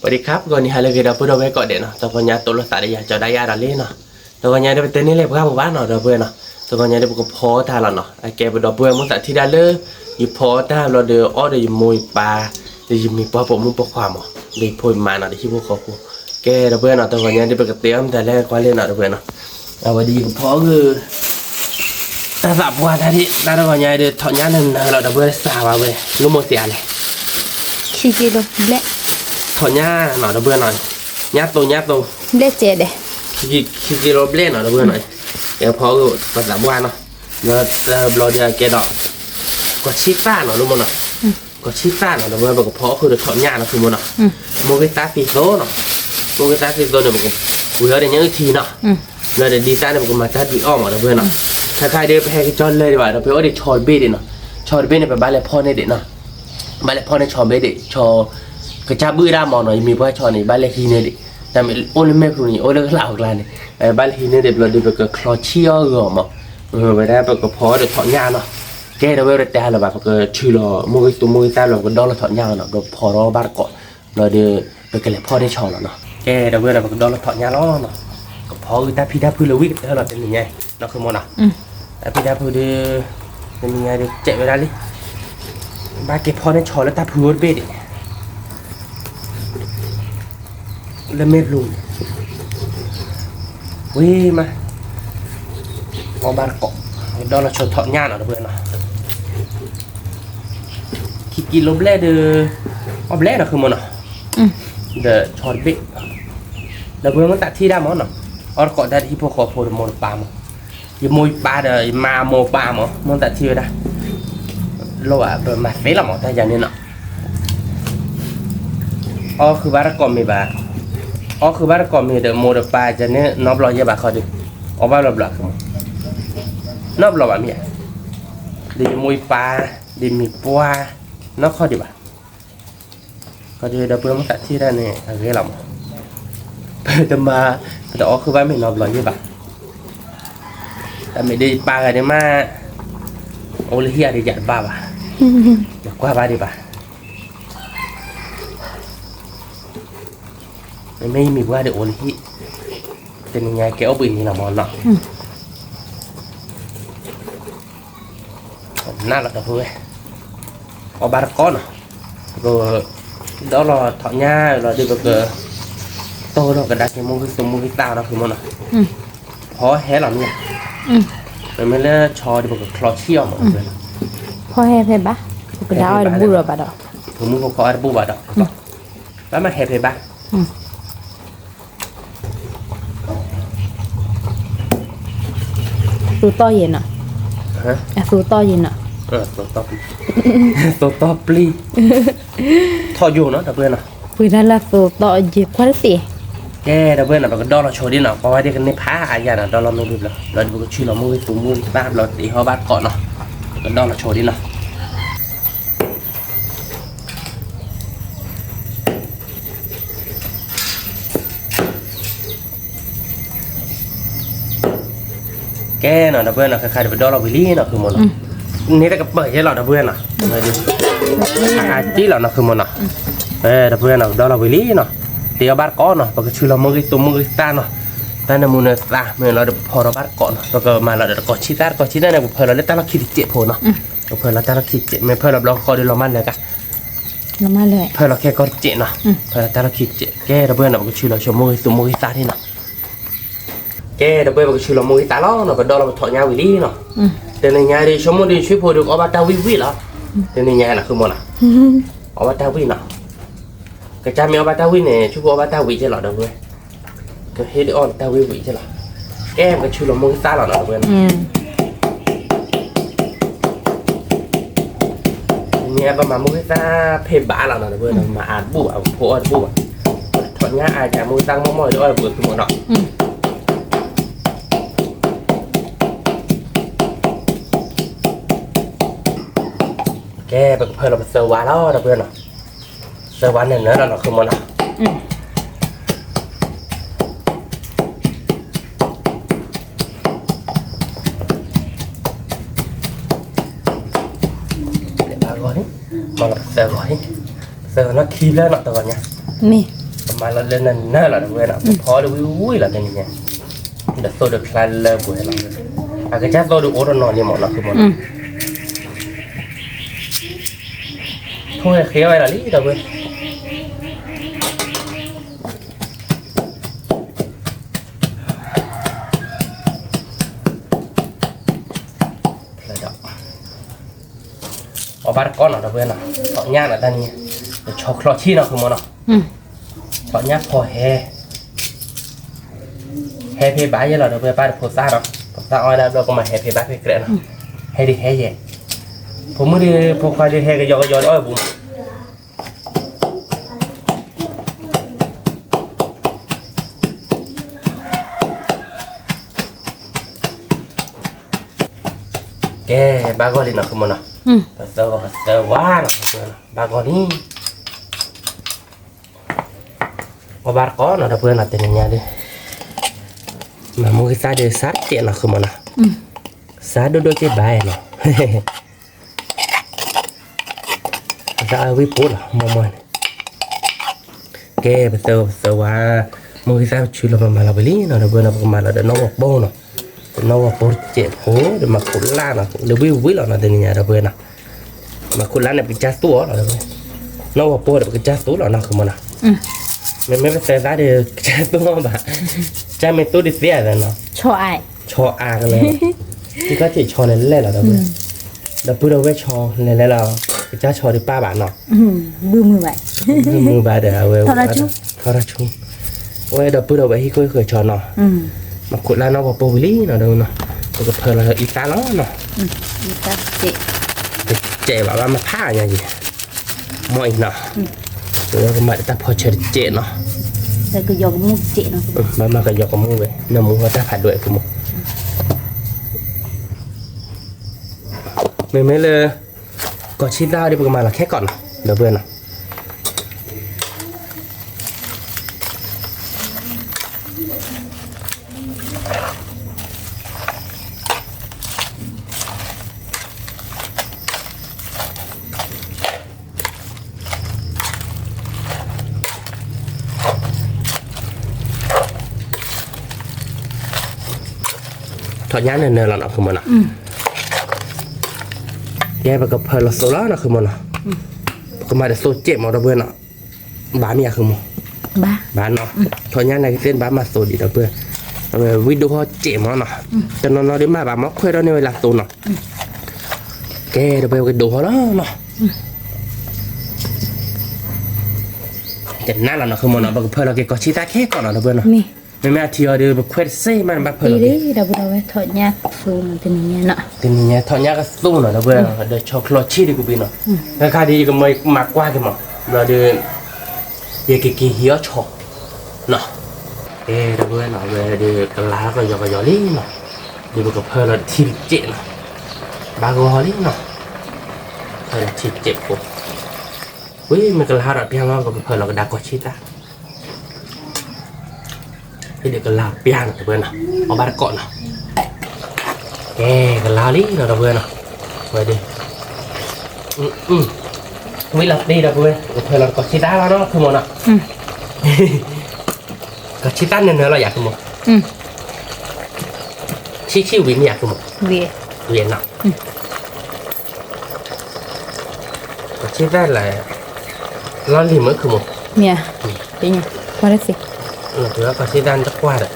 สวัสดีครับ ဂီၤနံၤဟါလၢအဂ့ၤ ဒီပုၢ်ဝဲၢ်ကိးဂၤဒဲးနီၤ, တဂီၤညါတိၢ်လိာ်သးဒီးယၤ ကၠီၤဒၣ်ယၤဒီးလံနီၤ, တဂီၤညါဒီးပတန့ၢ်လၢပှၢ်ပူၤဘၣ်နီၤ ဒီပုၢ်ဝဲၢ်နီၤ, တဂီၤညါဒီးပကဖီတၢ်လီၤနီၤ, အကဲပဒီပုၢ်ဝဲၢ် မိၣ်သးထံၣ်ဒၣ်လၢ ယဖီတၢ်ဘျီဒီး အီၣ်ဒီးယမိၢ်ယပၢ် ဒီးယမံၤပှၢ်ပိာ်မုၣ်ပိာ်ခွါမး ဒီးယဖိယမါနီၤ ဒီးဟံၣ်ဖိဃီဖိ, ကဲဒီပုၢ်ဝဲၢ်နီၤ တဂီၤညါဒီးပကတဲအီၣ်မတၤလဲၣ်ကွၢ်လံနီၤ ဒီပုၢ်ဝဲၢ်နီၤ, အဝဲဒ်ယကဖီဂုာ် တၢ်သးပှၢ်တၢ်ဒ် တၢ်တဂီၤညါဒီး ထီၣ်ညၣ်နၤနၤလီၤ ဒီပုၢ်ဝဲၢ် စၢ်ဘၣ်ဝဲ လၢမိၢ်သ့ၣ်အါလဲၣ် ခံက့ဘျဲၣ် ထီၣ်ညၣ်နီၤ ဒီပုၢ်ဝဲၢ်နီၤ, ညၣ်သိညၣ်သိ ဘျဲၣ်ကဲဒဲး ခံက့လီၤဘျဲၣ်နီၤ ဒီပုၢ်ဝဲၢ်နီၤ, ကဲဖီဂုာ်ပသးပှၢ်နီၤ, ဒီးတဘျီဒီးကဲဒီး ကီၢ်ဆံသၣ်နီၤ လၢမိၢ်နီၤ, ကီၢ်ဆံသၣ်နီၤ ဒီပုၢ်ဝဲၢ် ပကဖီအီၣ်ဃုာ်ဒီးထီၣ်ညၣ်နီၤ ဃုမိၢ်နီၤ, မိၢ်ဂ့ၢ်သၣ်သံသိနီၤ, မိၢ်ဂ့ၢ်သၣ်သံသိန့ၣ် ပကဝံၤအီၤဒီးညၣ်အုၣ်ထံနီၤ, ဘျီဒီးဒ်သၣ်န့ၣ် ပကမၤတၢ်ဒုးအီၣ်မး ဒီပုၢ်ဝဲၢ်နီၤ, ခဲခါဒီးပဟဲက့ၤကၠီလဲၤဒံးဘၣ် ဒီးပအိၣ်ဒီးဆီတဘ့ၣ်ဒံးနီၤ, ဆီတဘ့ၣ်န့ၣ် ပဘၣ်လဲၤဖီၣ်န့ၢ်ဒံးနီၤ ဘၣ်လဲၤဖီၣ်န့ၢ်ဆီဘ့ၣ်ဒံး ဆီ ကစၢ်ဘုၣ်ဒၣ်မးနီၤ ယမံၤပှၢ်ဆီန့ၣ် ဘၣ်လဲၤဟံးန့ၢ်ဒံး, တၢ်မ့ၢ်အိၣ်လၢမဲာ်ပူၤန့ၣ် အိၣ်လၢကလးအကျါန့ၣ်, ဘၣ်လဲၤဟံးန့ၢ်ဒံး ဘျီဒီးပကချီဆံၣ်အီၣ်ဂီၤမး, ဝဲဒၣ်ပကဖီအီၣ်ဒီးထီၣ်ညၣ်နီၤ, ကဲဒီပုၢ်ဝဲၢ်တတဲလၢၤဘၣ် ပကထုးလီၤမိၢ်ဂ့ၢ်သူမိၢ်ဂ့ၢ်သၣ်ဘျီ ပကဒီလီၤထီၣ်ညၣ်လီၤနီၤ ပကဖီထီၣ်ဘၣ်တကိး, ဘျီဒီး ပကလဲၤဖီၣ်န့ၢ်ဆီလီၤနီၤ, ကဲဒီပုၢ်ဝဲၢ်နီၤ ပကဒီလီၤထီၣ်ညၣ်လီၤနီၤ, ကဖီဂုာ်တၢ်ဖံးတၢ်ဖုလၢဝံၣ်ကတၢၢ်လီၤ တနံၤညါနီၤ ဃုမိၢ်နီၤ, တၢ်ဖံးတၢ်ဖုဒီး တနံၤညါဒီး စဲးဝဲဒၣ်လံ, ဘၣ်က့ၤဖီန့ၢ်ဆီလၢတၢ်ဖုအိၣ်တဘ့ၣ်ဒံး လၢမဲာ်ဘျူးန့ၣ်, ဝံၤမး, အီၣ်ဘၣ်တကိး, ဒီလီၤဆိထီၣ်ညၣ်နီၤ ဒီပုၢ်ဝဲၢ်နီၤ, ခံကံလိဘျဲၣ်ဒီး, အီၣ်ဘျဲၣ်နီၤ ဃုမိၢ်နီၤ, ဒီးဆီတဘ့ၣ်, ဒီပုၢ်ဝဲၢ် မိၢ်သးထံၣ်ဒၣ်မးနီၤ, အီၣ်တကိးတၢ်ဒီးဟံၣ်ဖိဃီဖိဒီးမိၢ်ဒီးပၢ်မး, ယမိၢ်ယပၢ်ဒီးယမါမိၢ်ပၢ်မး မိၢ်သးထံၣ်ဝဲဒၣ်, လိၣ်ဘၣ်ပမၤသ့လီၤမး တၢ်ယၤန့ၣ်နီၤ အီၣ်ဃုာ်ဘၣ်တကိးမ့ၢ်ဘၣ်, အီၣ်ဃုာ်ဘၣ်တကိးမ့ၢ်ဒီး မိၢ်ဒီးပၢ်ယၤန့ၣ် နီတဘျီယဲဘၣ်ခီဒီး, အီၣ်ဘၣ်ဘျီဘျီ, နီတဘျီဘၣ်မ့ၢ်ဧါ, ဒီးယမိၢ်ယပၢ်, ဒီးမံၤပှၢ်, နီၢ်ခီဒံးဘၣ်, ခီဒီး ဒီပုၢ်ဝဲၢ် မိၢ်သးထံၣ်ဒၣ်န့ၣ် အဂ့ၤလီၤမး, ပတမၤ, ပတအီၣ်ဃုာ်ဘၣ်မ့ၢ်နီတဘျီယဲဘၣ်, တၢ်မ့ၢ်ဒ်ယပၢ်ဂၤဒ်မး, အိၣ်လၢဟံၣ်အါဒံးယၤတဘၣ်ဘၣ်, ယကွၢ်ဘၣ်ဒံးဘၣ် မ့မ့ၢ်ယမံၤပှၢ်ဒီးအိၣ်လၢဟံၣ်, တနံၤညါကဲအိၣ်ဘှံးနံၤလီၤမးနီၤ, နးလီၤတၢ်ဖိဝဲ, အီၣ်ဘၣ်တကိးနီၤ, ပကဒီလီၤထီၣ်ညၣ်လီၤဒီးပက တိၢ်ဒီးကဒါက့ၤမိၢ်ဂံၢ်သူမိၢ်ဂံၢ်သၣ်နီၤ ဃုမိၢ်နီၤ, ဖီဟဲလီၤမ့ၢ်ဧါ, မ့မ့ၢ်လၢဆီဒီးပကချီဆံၣ်အီၤမး, ဖီဟဲဖဲဘၣ်, ပကဒါအီၣ်တဘူၣ်ဒီးဘၣ်ဒီး, ပမူဖိခီအီၣ်တဘူၣ်ဘၣ်ဒီး, ဘၣ်မးဟဲဖဲဘၣ် သိတီၢ်ယဲနီၤ, အသိတီၢ်ယဲနီၤ, သိတီၢ်ပျံၤ, ထီၣ်ယိာ်နီၤ ဒီပုၢ်ဝဲၢ်နီၤ, ပှ့ၤဒၣ်လၢသိတီၢ်ယဲကွၢ်တသ့, ကဲ ဒီပုၢ်ဝဲၢ်နီၤ ပကဒီလီၤဆိဒ်နီၤ ကွၢ်ဝဲဒ်ကန့ၢ်ဖးအါယၤနီၤ ဒီလီၤမ့ၢ်ဘျီဘျီ ဘျီဒီးပကဆူလီၤမိၢ်ဂံၢ်သူမိၢ်ဂံၢ်သၣ်ဘျီတ့ဟီၣ်ဘၣ်တကိးနီၤ, ပကဒီလီၤဆိဒ်နီၤ ကဲနီၤ ဒီပုၢ်ဝဲၢ်နီၤ ခဲခါဒီးပဒီလီၤဝံၤလံနီၤ ဃုမိၢ်နီၤ, န့ၣ်တကပၤယဲလီၤ ဒီပုၢ်ဝဲၢ်နီၤ, အါတံၢ်လီၤနီၤ ဃုမိၢ်နီၤ, ဒီပုၢ်ဝဲၢ်နီၤ ပဒီလီၤဝံၤလံနီၤ, တ့အီၣ်ဘၣ်တကိးနီၤ ပကဆူလီၤမိၢ်ဂံၢ်သူမိၢ်ဂံၢ်သၣ်နီၤ, တၢ်နၢမူနသးမ့ၢ်လီၤဒီးပဖီထီၣ်ဘၣ်တကိးနီၤ ပကမၤလီၤဒီးတကိးဆံသၣ်တကိးဆံသၣ်န့ၣ် ပဖၢလီၤလၢတၢ်လီၢ်ခံတစဲးဖိနီၤ, ပဖၢလီၤတၢ်လီၢ်ခံတစဲး မ့ၢ်ဖၢလီၤဘျီဃီဒီးလီၤမၢ်လၢက ဖၢလီၤခဲကီၢ်တစဲးနီၤ, ဖၢလီၤတၢ်လီၢ်ခံတစဲး ကဲ ဒီပုၢ်ဝဲၢ်နီၤ ပကဆူလီၤဆိမိၢ်ဂံၢ်သူမိၢ်ဂံၢ်သၣ်န့ၣ်နီၤ, ကဲ ဒီပုၢ်ဝဲၢ် ပကဆူလီၤမိၢ်ဂံၢ်သၣ်လီၤနီၤ ပဒီလီၤပထီၣ်ညါဝံၤလံနီၤ, တနံၤညါဒီး ဆိကမိၣ်ဒီး ဆူဖိဒီးအီၣ်ဘၣ်တၢ်ဝံၣ်ဝံၣ်လီၤ, တနံၤညါနီၤ ဃုမိၢ်နီၤ, အီၣ်ဘၣ်တၢ်ဝံၣ်နီၤ, ကစၢ်မ့ၢ်အီၣ်ဘၣ်တၢ်ဝံၣ်န့ၣ် ဆူဖိအီၣ်ဘၣ်တၢ်ဝံၣ်ကဲလီၤ ဒီပုၢ်ဝဲၢ် ကဟ့ၣ်ဒုးအီၣ်တၢ်ဝံၣ်ဝံၣ်ကဲလီၤ, ကဲ ပကဆူလီၤမိၢ်ဂံၢ်သၣ်လီၤနီၤ ဒီပုၢ်ဝဲၢ်နီၤ မ့ၢ်ပမၤမိၢ်ဂံၢ်သၣ်ဖဲဘၣ်လီၤနီၤ ဒီပုၢ်ဝဲၢ်နီၤ မၤအါတဘူၣ်ဘၣ် ဖိအီၣ်တဘူၣ်ဘၣ်, ထီၣ်ညါအါကမိၢ်ဂံၢ်သၣ်ကမိၢ်မီၢ်ဒီးအီၣ်တဘူၣ် ဃုမိၢ်နီၤ, ကဲ ပကဖၢလီၤပသၢဝါလီၤ ဒီပုၢ်ဝဲၢ်နီၤ, သၢဝါနၢၤနၢၤလီၤနီၤ ဃုမိၢ်နီၤ ပသၢဂီၤန့ၣ်, သၢဂီၤန့ၣ် ခံဖျၢၣ်နီၤ တဂီၤညါ, မ့ၢ် မၤလီၤလၢနၢ်နၢ်လီၤ ဒီပုၢ်ဝဲၢ်နီၤ, ဖီဒၣ်ဝံၣ်ဝံၣ်လီၤတနံၤညါ, ဒီးသိၣ်ဒီးချါလၢပှဲၤလီၤ, အကစၢ်သိၣ်ဒီးအိၣ်တနီၤန့ၣ်မးနီၤ ဃုမီၤနီၤ, ထိၣ်ဟဲဃ့အီၣ်ဝဲဒၣ်လံ ဒီပုၢ်ဝဲၢ် အီၣ်ဘၣ်တကီၢ်နီၤ ဒီပုၢ်ဝဲၢ်နီၤ, ထီၣ်ညၣ်နီၤတၢ်နံၤ, ဆီချီဆံနီၤ ဃုမီၤနီၤ, ထီၣ်ညၣ်ဖီဟဲ, ဟဲဖဲဘၣ်ယဲလီၤ ဒီပုၢ်ဝဲၢ် ပၢ်ဒီးဖိသၣ်နီၤ, ဖိသၣ်အီၣ်ဒၣ်ဘျီကမၤဟဲဖဲဘၣ်ဖဲကြဲးနီၤ, ဟဲဒ်ဟဲယဲ, ဖိမုၣ်ဒီး ဖိခွါဒီးဟဲကယီကယီဒီးအီၣ်ပူၤ ကဲ, ဘၣ်ဂီၢ်လံနီၤ ဃုမီၤနီၤ, ပသၢဝါ ပသၢဝါနီၤ ဘၣ်ဂီၢ်လံ, အီၣ်ဘၣ်တကီၢ်နီၤ ဒီပုၢ်ဝဲၢ်နီၤ တနံၤညါဒီး, မၤမူကသၣ်ဒီးစးတကဲးနီၤ ဃုမီၤနီၤ, စးဒိၣ်ဒိၣ်က့ဘၣ်နီၤ ပသၣ်အဝံၣ်ပိာ်လီၤ မီၢ်မီၢ်န့ၣ်, ကဲ ပသၢဝါ ပသၢဝါ, မူကသၣ်ပဆူလီၤ ပမၤလီၤဝံၤလံနီၤ ဒီပုၢ်ဝဲၢ်နီၤ, ပကမၤလီၤဒီးနီၣ်ဂီၤပိာ်နီၤ, ဒီးနီၣ်ဂီၤပိာ်တစဲးဖိ ဒီးမၤခိၣ်လါနီၤ ဒီးဝံၣ်ဝံၣ်လီၤနီၤ တနံၤညါ ဒီပုၢ်ဝဲၢ်နီၤ, မၤခိၣ်လါန့ၣ် ပကစၢ်သူၣ်အီၤလီၤ ဒီပုၢ်ဝဲၢ်, နီၣ်ဂီၤပိာ်ဒီးပကစၢ်သူၣ်လီၤနီၤ ဃုမီၤနီၤ, မ့မ့ၢ်ပသၢသၣ်ဒီး ကစၢ်သူၣ်အီၤဘၣ်, ကစၢ်မ့ၢ်သူၣ်ဒ်သ့ဧါသနီၤ ဆီအါကလဲၤလီၤ, ထံကီၢ်ထံးဆီလဲၤလဲၤလီၤ ဒီပုၢ်ဝဲၢ်, ဒီပုၢ်ဒီပုၢ်ဝဲၢ် ဆီလဲၤလဲၤလီၤ, ကစၢ်ဆီဒီးပၢ်ဘၣ်နီၤ, ဘုမုာ်ဘၣ်, ဘုမုာ်ဘၣ်ဒီးအဝဲ ထီထီၣ်ဆူ, အဝဲဒီပုၢ်ဒီပုၢ်ဝဲၢ်ဟံၣ်ခိၣ်ဟံၣ်ဃၢၤဆီနီၤ, မၤခိၣ်လါနီၣ်ဂီၤပိာ်ဝံၤလံနီၤ ဒီပုၢ်ဝဲၢ်နီၤ, ပကဖၢလီၤအံသၣ်လီၤနီၤ, တစဲးဘၣ်ဘၣ်မဖးညါယံၤ, မီၢ်အံၤနီၤ, ပကမၤတၢ်ဖီဆၢတစဲးနီၤ, ဘၣ်မၤကယီကမူၣ်ဝဲ နမူဟီတၢ်ဖးဒိၣ်အဲၣ်ဖိမူၣ် မ့မ့ၢ်လၢ ကီၢ်ဆံသၣ်ဒီး ပကမၤလီၤခဲကီးနီၤ ဒီပုၢ်ဝဲၢ်နီၤ, ထီၣ်ညၣ်နၢၤနၢၤလီၤနီၤ ဃုမီၤနီၤ, ယဲပကဖၢလီၤသိလီၤနီၤ ဃုမီၤနီၤ, ပကမၤတသိစဲးမး ဒီပုၢ်ဝဲၢ်နီၤ, ဘၣ်မ့ၢ်ဧါ ဃုမီၤ, ဘၣ်နီၤ, ထီၣ်ညၣ်န့ၣ်ကသ့ၣ်ဘၣ်မၤသိဒံး ဒီပုၢ်ဝဲၢ်, အဝဲဝံၣ်ဒိၣ်ဟီစဲးမးနီၤ, တနီၤနီၤဒ်မ့ၢ်ဘၣ်မ့ၢ်ခွဲးဒီးန့ၢ်ဝဲလၢသိနီၤ, ကဲ ဒီပုၢ်ဝဲၢ် ပကဒိးဟီလီၤနီၤ တနါလီၤနီၤ ဃုမီၤနီၤ, ပကဖၢလီၤက့ၤကီၢ်ဆံသၣ်ခဲကီးနီၤ ဒီပုၢ်ဝဲၢ်နီၤ, မ့မ့ၢ်အထံအီၤဒီး ပခွဲးတစ့ၢ်မးန့ၣ် ဘၣ်ဖၢလီၤက့ၤ, ဒီပုၢ်ဝဲၢ် ထီၣ်ညၣ်သိနီၤ တနံၤညါနီၤ, တနံၤညါထီၣ်ညၣ်ကသိနီၤ ဒီပုၢ်ဝဲၢ်, ဒီးဆီချီဆံးဒံးကဘံနီၤ, တခါဒီးယကမၤကွၢ်က့ၤမး, ဘျီဒီး ယကက့ၤဟံးအီၣ်ဆီနီၤ, ကဲ ဒီပုၢ်ဝဲၢ်နီၤ, အဝဲဒီးကလၤကယီကယီလံနီၤ, ဒီးပကဖၢလီၤတထံၣ်တစဲးနီၤ, ဘၣ်ဂီၤလံနီၤ, ဖၢလီၤထံၣ်တစဲးဖိ, ဝံၤမ့ၢ်ကလၤဒီးပျၢ်မး ပကဖၢလီၤကဒါကီၢ်ဆံသၣ် ဟ့ၣ်ဒုးကလၤပျၢ်နီၤ ဒီပုၢ်ဝဲၢ်နီၤ, အီၣ်ဘၣ်တကိးနီၤ, ကဲ ကလၤလံနီၤ ဒီပုၢ်ဝဲၢ်နီၤ, ဝဲဒၣ်, ဝံၤလီၤတ့ၢ် ဒီပုၢ်ဝဲၢ်, ကဖၢလီၤကီၢ်ဆံသၣ်လီၤနီၤ ခုမိၢ်နီၤ, ကီၢ်ဆံသၣ်နၢၤနၢၤလီၤယၤ ခုမိၢ်, ဆံးဆံးဝံၤမ့ၢ်ယၤ ခုမိၢ်, ဝံၤနီၤ ကီၢ်ဆံသၣ်လဲၣ်, လီၢ်လံၤမ့ၢ်ခုမိၢ်, မ့ၢ်, ပှၤတသ့, ကီၢ်ဆံသၣ်တကွၢ်ဒီး,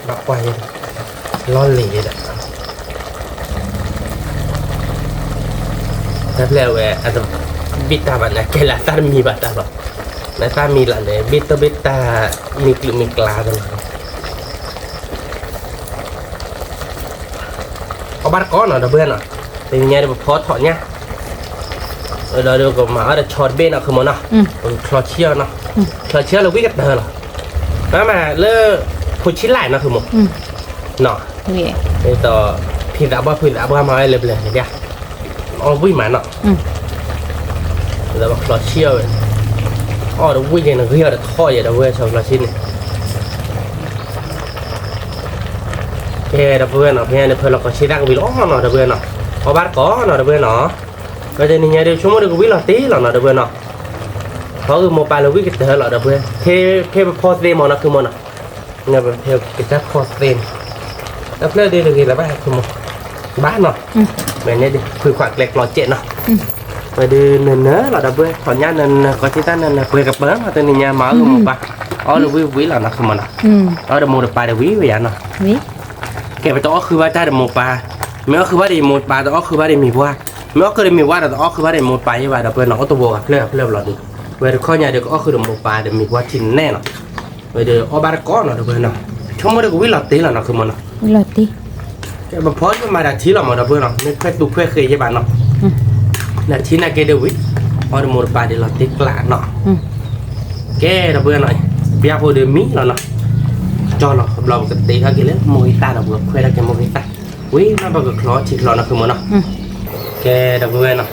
ဘၣ်ကွၢ်ယဲ, လီၢ်လံၤယဲဒီး, တၢ်ဖျဲၣ်ဝဲ, ဘ့ၣ်တၢ်ဘၣ်န့ၣ် ကဲလၢအသၣ်တမံၤဘၣ်တၢ်လီၤ, နသၣ်မံၤလၢန့ၣ် ဘ့ၣ်တဘ့ၣ်တၢ်, မံၤကလုာ်မံၤကျါတလီၤ အီၣ်ဘၣ်တကိးနီၤ ဒီပုၢ်ဝဲၢ်နီၤ, တနံၤညါဒီးပဖီထီၣ်ညၣ်, ဒီးကမၤအီၣ်ဒီးဆီတဘ့ၣ်နီၤ ခုမိၢ်နီၤ, ပကချီဆံးအီၤနီၤ, ချီဆံးအီၤလၢဝံၣ်ကတၢၢ်လီၤ, မၤမးလၢ, ဖိဆံးလဲၣ်နီၤ ခုမိၢ်, နီၤ, ဒ်သိး, ဖံသးပှၢ်ဖုသးပှၢ်မၤဝဲလၢပျၢၤန့ၣ်ဒၣ်, အီၣ်ဝံၣ်မးနီၤ, ဒီးပချီဆံးအီၤဝဲ, အီၣ်တဝံၣ်ယဲန့ၣ် ဂံၢ်အီၤတထီၣ်ယဲ ဒီပုၢ်ဝဲၢ် ဆီချီဆံးန့ၣ် ကဲ ဒီပုၢ်ဝဲၢ်နီၤ, ဖဲန့ၣ် ဖၢလီၤကီၢ်ဆံသၣ်ကဝံၤလီၤနီၤ ဒီပုၢ်ဝဲၢ်နီၤ, အီၣ်ဘၣ်တကိးနီၤ ဒီပုၢ်ဝဲၢ်နီၤ, ဒီးတနံၤညါဒီး ဆိကမိၣ်ဒီးကဝံၤလီၤတ့ၢ်လီၤနီၤ ဒီပုၢ်ဝဲၢ်နီၤ, ဖီဂ့ၤမိၢ်ပၢ်လၢဝံၣ်ကတၢၢ်လီၤ ဒီပုၢ်ဝဲၢ်, ဖဲပဖီသ့မၢ်နီၤ ခုမိၢ်နီၤ, ဖဲကတၢၢ်ဖီသ့န့ၣ်, တၢ်ဖျၢၣ်ဒ်တဂ့ၤလၢၤဘၣ် ခုမိၢ်, ဘၣ်နီၤ, မ့ၢ်န့ၣ်ဒ် ဖုခွးကျဲကျီစဲးနီၤ, ဝဲဒုးနၢၤနၢၤလီၤ ဒီပုၢ်ဝဲၢ်, ထီၣ်ညၣ်နၢၤနၢၤ ကီၢ်ဆံၣ်တၢ်နၢၤနၢၤ ပှဲၤကပၢၤမး တနံၤညါမၤအီၣ်ဂ့ၤမိၢ်ပၢ်, အီၣ်လၢဝံၣ်ဝံၣ်လီၤနီၤ ခုမိၢ်နီၤ, အီၣ်ဒီးမိၢ်ဒီးပၢ်ဒီးဝံၣ်ဝဲယၤနီၤ ကဲ ပတအီၣ်ဃုာ်ဘၣ်တၢ်ဒီးမိၢ်ပၢ်, မ့ၢ်အီၣ်ဃုာ်ဘၣ်ဒီးမိၢ်ပၢ် တအီၣ်ဃုာ်ဘၣ်ဒီးမံၤပှၢ်, မ့ၢ်အီၣ်ဃုာ်ဒီးမံၤပှၢ်ဒီး တအီၣ်ဃုာ်ဘၣ်ဒီးမိၢ်ပၢ်ယဲဘၣ် ဒီပုၢ်ဝဲၢ်နီၤ, အိၣ်တဝီၤဂၤဖျၢၣ်ဖျၢၣ်ဘျီဒုး, ဝဲတခီညါဒီး ကအီၣ်ဃုာ်ဒီးမိၢ်ပၢ်ဒီးမံၤပှၢ်ထံနဲၣ်နီၤ, ဝဲဒီးအီၣ်ဘၣ်တကိးနီၤ ဒီပုၢ်ဝဲၢ်နီၤ, ဆိကမိၣ်ဒီးကဝံၣ်လီၤတ့ၢ်လီၤနီၤ ခုမိၢ်နီၤ, ကဲ ပဖီကမၤတၢ်ထံလီၤမး ဒီပုၢ်ဝဲၢ်နီၤ, မ့ၢ်ခွဲးသူခွဲးဃ့ယဲဘၣ်နီၤ, နထံနာ်က့ဒီးဝံၣ်, အီၣ်ဒီးမိၢ်ဒီးပၢ်ဒီးလီၤတ့ၢ်ကျးနီၤ ကဲ ဒီပုၢ်ဝဲၢ်နီၤ, ပျၢ်ဖိဒီးမံလီၤနီၤ, ကၠီလီၤ ဘျီပကတ့ထီၣ်က့ၤလၢမိၢ်ဂ့ၤသၣ်နီၤ, ပကခွဲးထီၣ်က့ၤမိၢ်ဂ့ၤသၣ်, ဝံၤမးပကချီထံချီနီၤ ခုမိၢ်နီၤ, ကဲ ဒီပုၢ်ဝဲၢ်နီၤ,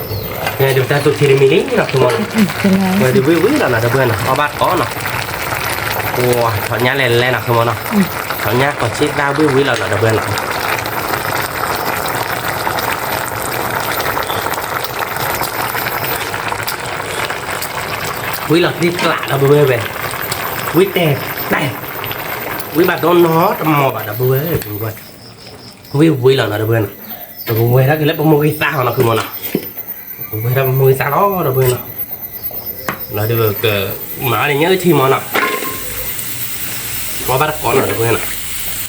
ကဲ ဒုးတၢ်သူၣ်ထံတမံၤလံနီၤ ခုမိၢ်နီၤ, ဝဲဒုးဝံၣ်ဝံၣ်လီၤနီၤ ဒီပုၢ်ဝဲၢ်နီၤ, အီၣ်ဘၣ်တကိးနီၤ, ပှၤထီၣ်ညၣ်လဲၤလဲၤနီၤ ခုမိၢ်နီၤ, ထီၣ်ညၣ်ကီၢ်ဆံၣ်တၢ်ဝံၣ်ဝံၣ်လီၤနီၤ ဒီပုၢ်ဝဲၢ်နီၤ ဝံၣ်လီၤတ့ၢ်ကျးဒီပုၢ်ဝဲၢ်ဝဲ, ဝံၣ်တဲာ်တဲာ်, ဝံၣ်ဘၣ်ဒိနီတမီၤဘၣ်ဒီပုၢ်ဝဲၢ်, ဝံၣ်ဝံၣ်လီၤနီၤ ဒီပုၢ်ဝဲၢ်နီၤ, ပကဝဲၤထီၣ်က့ၤလၢပမိၢ်ဂ့ၤသၣ်နီၤ ခုမိၢ်နီၤ, ပဝဲၤထီၣ်ပမိၢ်ဂ့ၤသၣ်လီၤ ဒီပုၢ်ဝဲၢ်နီၤ, လီၤဒုးပကမၤအီၤန့ၣ် ညၣ်အုၣ်ထံမီၤနီၤ, အီၣ်ဘၣ်တကိးနီၤ ဒီပုၢ်ဝဲၢ်နီၤ ပှၤတၢ်သူၣ်ထံတကပၤနီၤ ခု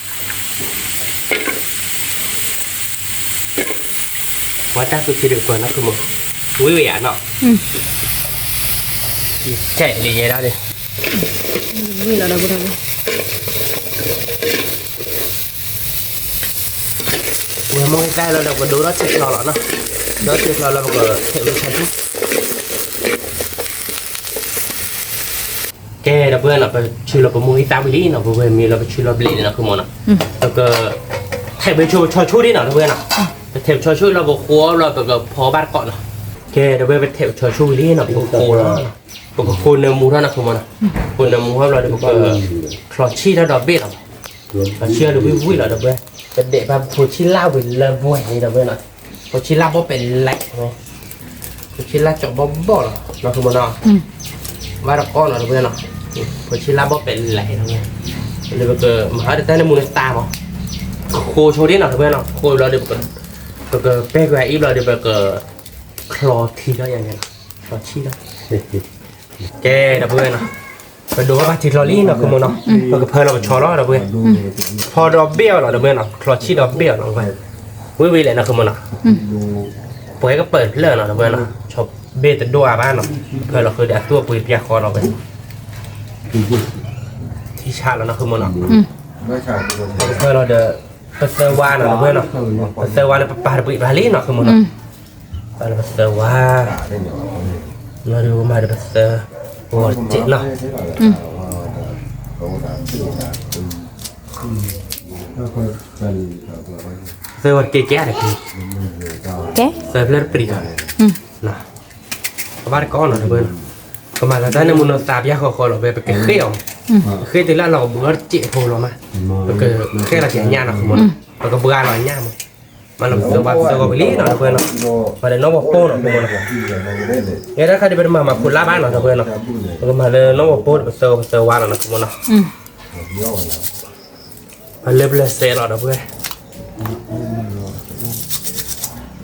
မိၢ်, ဝံၣ်ဝံၣ်ယၤနီၤ, ကဲလံယဲဒၣ်လံ, ဝံၣ်လီၤဒီပုၢ်ဝဲၢ်, ဝဲမိၢ်ဂ့ၤသၣ်လီၤဒီး ပကဒိထီၣ်ထံချီလီၤနီၤ, ဒိထံချီလီၤ ပကထဲးဝံဆၢဆူ ကဲ ဒီပုၢ်ဝဲၢ်နီၤ, ပဆူလီၤပမိၢ်ဂ့ၤသၣ်ဝံၤလံနီၤ, ပဝဲမ့ၢ်လီၤပဆူလီၤဘျဲးလံနီၤ ခုမိၢ်နီၤ, ပကထဲးဝံဆီဆူဒ်နီၤ ဒီပုၢ်ဝဲၢ်နီၤ, ပထဲးဝံဆီဆူလီၤပဃိလီၤ ပကဖီဘၣ်တကိးနီၤ, ကဲ ဒီပုၢ်ဝဲၢ် ပထဲးဝံဆီဆူဝံၤလံနီၤ ပကဃိလီၤ, ပကဃိနၢမူထီၣ်နီၤ ခုမိၢ်နီၤ, ဃိနၢမူထီၣ်ဘျီဒီး ပကချီဆံၣ်ထီၣ်ဒီးဘ့ၣ်လီၤ, ချီဆံၣ်ထီၣ်ဒီးဝံၣ်ဝံၣ်လီၤ ဒီပုၢ်ဝဲၢ်, ပဒဲးဘၣ်ဖိဆံၣ်လၣ်ဝံၤလၢဘှဲၣ်န့ၣ် ဒီပုၢ်ဝဲၢ်နီၤ, ဖိဆံၣ်လၣ်ဘီၣ်ပဲာ်လဲး ဖိဆံၣ်လၣ်ကၠီဘီၣ်ဘီၣ်လီၤ နီၤ ခုမိၢ်နီၤ, ဘၣ်တကိးနီၤ ဒီပုၢ်ဝဲၢ်နီၤ, ဖိဆံၣ်လၣ်ဘီၣ်ပဲာ်လဲး ဒီပုၢ်ဝဲၢ်, လၢပကမၤအီၤဒီးတၢ်န့ၣ်မူန့ၣ်သးမး, ဃိဆိဒ်နီၤ ဒီပုၢ်ဝဲၢ်နီၤ, ဃိဘျီဒီး ပကပဲာ်ကွံာ်အံၤဘျီဒီး ပကချီထံထီၣ်ယၤန့ၣ်လီၤ, ချီဆံၣ်ထီၣ် ကဲ ဒီပုၢ်ဝဲၢ်နီၤ, ပဒိးဘၣ်ပၢ်ထံချီလံနီၤ ခုမိၢ်နီၤ, ပကဖၢလီၤပဆီလီၤ ဒီပုၢ်ဝဲၢ်, ဖီဒီးဘ့ၣ်အီၤလီၤ ဒီပုၢ်ဝဲၢ်နီၤ, ချီဆံၣ်ဒီးဘ့ၣ်အီၤလီၤ ဝံၣ်ဝံၣ်လဲၣ်နီၤ ခုမိၢ်နီၤ, ပှဲၤကပၢၤတဖျၢၣ်နီၤ ဒီပုၢ်ဝဲၢ်နီၤ, ဆီဘ့ၣ်တဒိၣ်အါဘၣ်နီၤ, ဖၢလီၤဃုာ်ဒီးအသူၣ်အပှ့ၤပျၢ်ဃီလီၤဝဲ, ထံဆးလီၤနီၤ ခုမိၢ်နီၤ, ပကဖၢလီၤဒီး ပသၢဝါနီၤ ဒီပုၢ်ဝဲၢ်နီၤ, ပသၢဝါန့ၣ် ပပာ်တပှ့ၤဘၣ်လံနီၤ ခုမိၢ်နီၤ, ပာ်လၢပသၢဝါ, လီၤဒီးပမၤဒီးပသၢဂီၤတစဲးနီၤ, သၢဂီၤတကဲကဲတက့ၢ်, သၢဖျၢၣ်တပျံၤလီၤ, ကဘၣ်တကိးနီၤ ဒီပုၢ်ဝဲၢ်နီၤ, ကမၤလီၤတၢ်န့ၣ်မူနီၤ သးပျၢ်ဃီဃီလီၤ ဝဲပကဃ့အီၤ, ဃ့တုၤလၢလီၤကဘှါတစဲးဖိလီၤမး, ပကဃ့လီၤက့ၤညၣ်နီၤ ခုမိၢ်နီၤ, ပကဘှါလီၤညၣ်မး မၤလၢပသၢဝါပသၢဂီၤဝံၤလံနီၤ ဒီပုၢ်ဝဲၢ်နီၤ, ပှၤဒီးနီၢ်ဝီၤပိၢ်နီၤ ခုမိၢ်နီၤ, ယဲဒၣ်ခါဒ်ပတမၤမၤဖိလါဘၣ်နီၤ ဒီပုၢ်ဝဲၢ်နီၤ, ပကမၤလၢနီၢ်ဝီၤပိၢ်ဒီးပသၢဂီၤပသၢဝါလီၤနီၤ ခုမိၢ်နီၤ, ပလၢပျၢၤစဲးလီၤ ဒီပုၢ်ဝဲၢ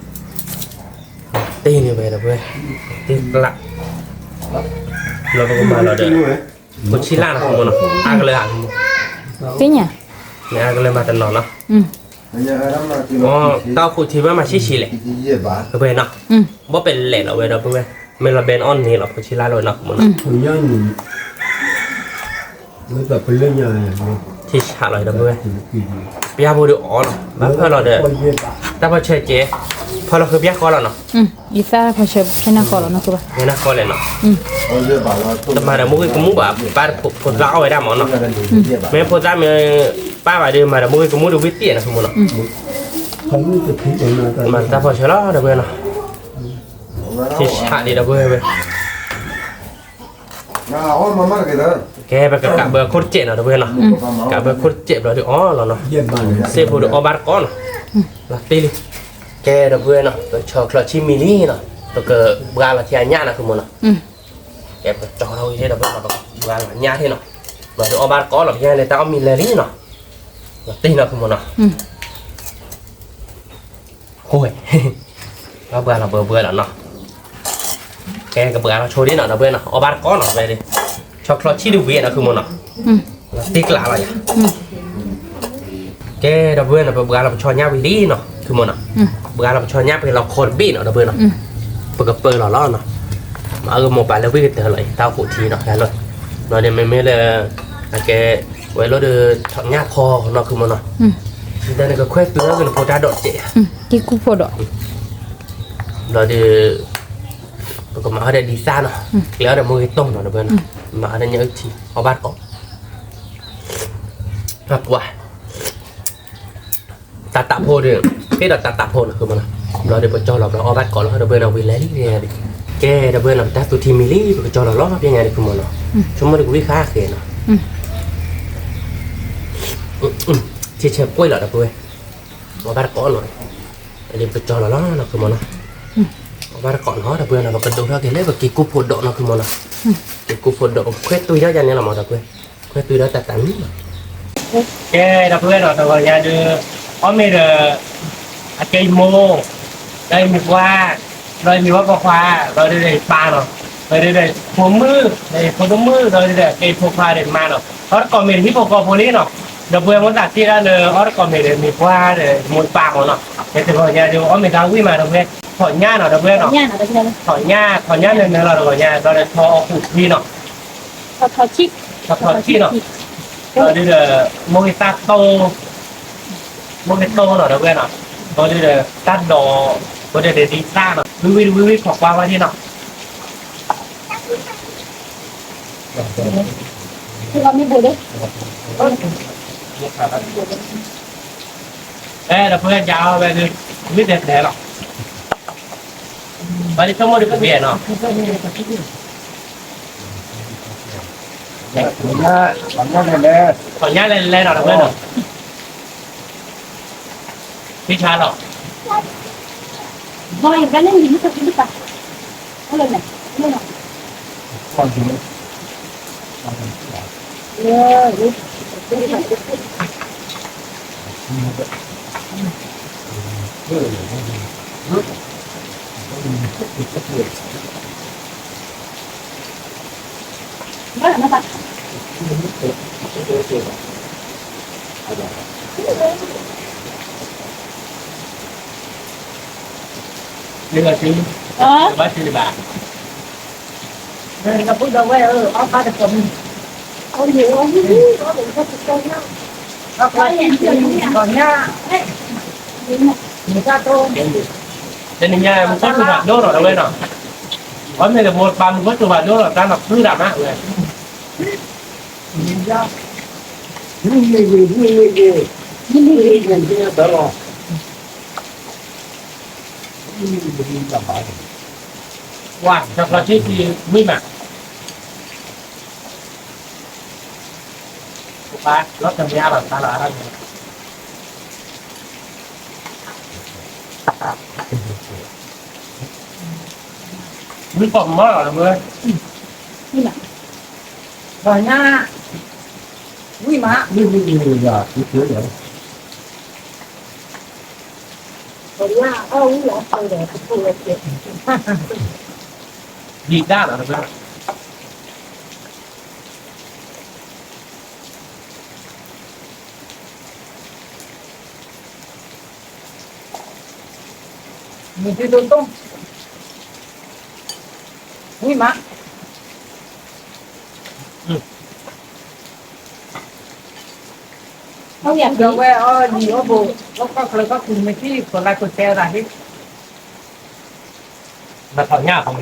်, တ့ၢ်န့ၣ်ဝဲ ဒီပုၢ်ဝဲၢ်, တ့ၢ်ကျး, လီၤပကမၤလီၤဒီး ဖိဆံးလၢ်နီၤ ခုမိၢ်နီၤ, အါကလၢာ် ခုမိၢ်, သ့ၣ်ညါ, မ့ၢ်အါကလၢာ်မၤတနီၤနီၤ, တၢ်အိၣ်ဃုာ်ထံဘၣ်မၤဆံးဆံးလဲၣ်, ဒီပုၢ်ဝဲၢ်နီၤ, ဘီၣ်ပဲာ်လဲးလီၤဝဲ ဒီပုၢ်ဝဲၢ်, မ့ၢ်လီၤဘဲနအီၣ်န့ၣ်လီၤ ဖိဆံးလၢ်လီၤဝဲနီၤ ခုမိၢ်နီၤ, ထံဆးလီၤ ဒီပုၢ်ဝဲၢ်, ပျၢ်ဖိဒီးအီၤနီၤ ဘၣ်ဖၢလီၤဒီး တၢ်ဖီဆၢကဲ, ဖၢလီၤဃုာ်ပျၢ်ဃီလီၤနီၤ, ယသၣ်ဖီဆၢဖဲနၢ်ဃီလီၤနီၤ ဖဲနၢ်ဃီလဲၣ်နီၤ, တမၤဒီးမိၢ်ဂ့ၤကမူၣ်ဘၣ် ပၢ်ဖိသၣ်အီၣ်ဝဲဒၣ်မးနီၤ, မ့ၢ်ဖိသၣ်မ့ၢ်ပၢ်ဘၣ်ဒီး မၤဒီးမိၢ်ဂ့ၤကမူၣ်ဒီးဝံသ့ၣ်နီၤ ခုမိၢ်နီၤ, မၤတၢ်ဖီဆၢလီၤ ဒီပုၢ်ဝဲၢ်နီၤ, ထံဆးလံ ဒီပုၢ်ဝဲၢ် ကဲ ပကကးဘၢခိၣ်တစဲးနီၤ ဒီပုၢ်ဝဲၢ်နီၤ, ကးဘၢခိၣ်တစဲးဘျီဒီးအီၣ်လီၤနီၤ, စ့ဖိဒီးအီၣ်ဘၣ်တကိးနီၤ, လီၤတ့ၢ်လံ, ကဲ ဒီပုၢ်ဝဲၢ်နီၤ ပဆီချီဆံမံၤလံနီၤ, ပကဘှါလီၤထံအညၣ်နီၤ ခုမိၢ်နီၤ, ကဲပကကၠီထီၣ်ဝံၤဒီပုၢ်ဝဲၢ်နီၤ, ပကဘှါလီၤညၣ်ထံၣ်နီၤ, ဘျီဒီးအီၣ်ဘၣ်တကိးလီၤ ပယဲၢ်န့ၣ် တၢ်အီၣ်မံၤလဲၤလံနီၤ, လီၤတံၢ်နီၤ ခုမိၢ်နီၤ, ဃိဝဲ, ဘှါလီၤဘှါဘှါလီၤနီၤ, ကဲကဘှါလီၤဆိဒ်နီၤ ဒီပုၢ်ဝဲၢ်နီၤ, အီၣ်ဘၣ်တကိးနီၤ ဝဲဒၣ်, ဆီချီဆံၣ်တဝံၤနီၤ ခုမိၢ်နီၤ, လီၤတံၢ်ကျးလီၤယၤ ကဲဒီပုၢ်ဝဲၢ်နီၤ, ပဘှါလီၤပဆီညၣ်ဝံၤလံနီၤ ခုမိၢ်နီၤ, ဘှါလီၤပဆီညၣ် ပကလီၤခီတဘ့ၣ်နီၤ ဒီပုၢ်ဝဲၢ်နီၤ, ပကပၢလီၤလီၤနီၤ, မၤအၢကမိၢ်ပၢ်လၢဝံၣ်ကတၢၢ်လီၤအံၤ တၢ်အိၣ်ဖှိၣ်ထံနီၤ လီၤ, ဘျီဒီးမ့မ့ၢ်လၢ အကဲ ဝဲလိၣ်ဒီး ထီၣ်ညၣ်ဖီနီၤ ခုမိၢ်နီၤ, တၢ်န့ၣ်ကခွဲးသူၣ်လၢကနဖိတၢ်ဒိးစဲး, က့ၤကူၣ်ဖိးဒီး ဘျီဒီး ပကမၤအီၣ်ဒီးဒ်သၣ်နီၤ, ကျဲအီၣ်ဒီးမိၢ်ဂ့ၤတီၢ်နီၤ ဒီပုၢ်ဝဲၢ်နီၤ, မၤအီၣ်ဒီးညၣ်အုၣ်ထံ အီၣ်ဘၣ်တကိး, ပှၤ တၢ်တးဖိဒီး ဟ့ၣ်ဒီးတၢ်တးဖိနီၤ ခုမိၢ်နီၤ, ဘျီဒီးပကၠီလီၤ ဘျီအီၣ်ဘၣ်တကိးလီၤ ဒီပုၢ်ဝဲၢ်နီၤ ဝံၤလဲၤလံ, ကဲဒီပုၢ်ဝဲၢ်နီၤ ပတၢ်သူၣ်ထံမံၤလံ ပကကၠီလီၤလီၤ ပညါဒီး ခုမိၢ်နီၤ, ဆိကမိၣ်ဒီးကဝံၣ်ဃါဃဲနီၤ, ဆဲးဆဲးကွဲးလီၤ ဒီပုၢ်ဝဲၢ်, အီၣ်ဘၣ်တကိးနီၤ, ဒီးပကၠီလီၤလီၤနီၤ ခုမိၢ်နီၤ, အီၣ်ဘၣ်တကိးနီၤ ဒီပုၢ်ဝဲၢ်နီၤ, ပကဒိးထီၣ်က့ၤလၢပက့ၤကူၣ်ဖိးဒီးနီၤ ခုမိၢ်နီၤ, က့ၤကူၣ်ဖိးဒီး ပခွဲးသူၣ်ထီၣ်ယါန့ၣ်လီၤမး ဒီပုၢ်ဝဲၢ်, ခွဲးသူၣ်ထီၣ်တၢ်တးမံၤနီၤ, ကဲဒီပုၢ်ဝဲၢ်နီၤ တဂီၤညါဒီး အီၣ်မ့ၢ်ဒီး အကဲယမိၢ်, ဒီးယမ့ၢ်ပှၢ်, ဒီးယမ့ၢ်ဝဲပိာ်ခွါ, ဒီးဒ်ဒီးယပၢ်နီၤ, ဒီးဒ်ဒီးယဖိမုၣ် ဒီးယဖိဒိၣ်မုၣ် ဒီးဒ်ဒီးကဲယဖိခွါဒီးမါနီၤ, အီၣ်တကိးမ့ၢ်ဒီးဟံၣ်ဖိဃီဖိလံနီၤ, ဒီပုၢ်ဝဲၢ်မိၢ်သးစ့ၢ်ဒၣ်လၢအီၣ်တကိးမ့ၢ်ဒီးမ့ၢ်ပှၢ်ဒီးယမိၢ်ယပၢ်မးနီၤ, ကဲတဂီၤညါဒီးအီၣ်မ့ၢ်တၢ်ဝံၣ်မး ဒီပုၢ်ဝဲၢ်, ထီၣ်ညၣ်နီၤ ဒီပုၢ်ဝဲၢ်နီၤ, ထီၣ်ညၣ် ထီၣ်ညၣ်နၢၤနၢၤလီၤ တဂီၤညါ ဒီးထီၣ်အီၣ်ကူၣ်ထံနီၤ ထီၣ်ထီၣ်ဆံၣ်နီၤ, ဒီးဒ်ဒီး မိၢ်ဂ့ၤတၢ်တိၢ်, မိၢ်ဂ့ၤတိၢ်နီၤ ဒီပုၢ်ဝဲၢ်နီၤ, ဒီးဒ်ဒီး တၢ်ဒိး, ဒီးဒ်ဒီးဒ်သၣ်နီၤ ဝံၣ်ဝံၣ်ဝံၣ်ဝံၣ် ခိးကွၢ်ဝဲဒၣ်နီၤ, ဒီပုၢ်ဝဲၢ်ကဝဲဒၣ် ဝဲဒၣ်ဆိကမိၣ်ဒီးကဘၣ်နီၤ ထီၣ်ညၣ်လဲၤလဲၤနီၤ ဒီပုၢ်ဝဲၢ်နီၤ, ဖံဆါလီၤ, ဘၣ်ဘၣ်, ဒီပုၢ်ဒီဝဲၢ်ဧၢ, အီၣ်ဘၣ်တကိးမံၤ, အီၣ်မ့ၢ်အီၣ်မ့ၢ် အီၣ်မ့ၢ်တကိးညၣ်, အီၣ်ဘၣ်တကိးညၣ်, မ့ၢ်တၢ်တိၢ်, တနံၤညါမူခိၣ်စူၤဖးဒိၣ်နီၤ ဒီပုၢ်ဝဲၢ်နီၤ, အီၣ်မ့ၢ်လၢမိၢ်ပၢ်မူခိၣ်စူၤဖးဒိၣ်နီၤ တၢ်နီၤဖုတၢ်မးဝဲ ဝါ, တၢ်ဖျီထံၣ်ထံဝံၣ်မး, ပှၤလီၤတမံၤအါလီၤတၢ်လီၤအါလီၤ, ဝံၣ်ကိးမီၤလီၤလၢမ့ၢ်, ဝံၣ်မး, ဝံၣ်မး, ဝံၣ်မး, ဝံၣ်မး, ဒံးတၢ်လီၤတဘျီ, မ့ၢ်ဒ်သိးသိး, ဝံၣ်မး, ဒီးဝဲအီၣ်ယံၤအီၣ်ဘိ, အီၣ်ကီၢ်ချၢကီၢ်ခူမ့ၢ်ထံၣ် ကိးlikeကိးshareသးဟ့ၣ်, မၤထီၣ်ညၣ်အီၤမ့ၢ်,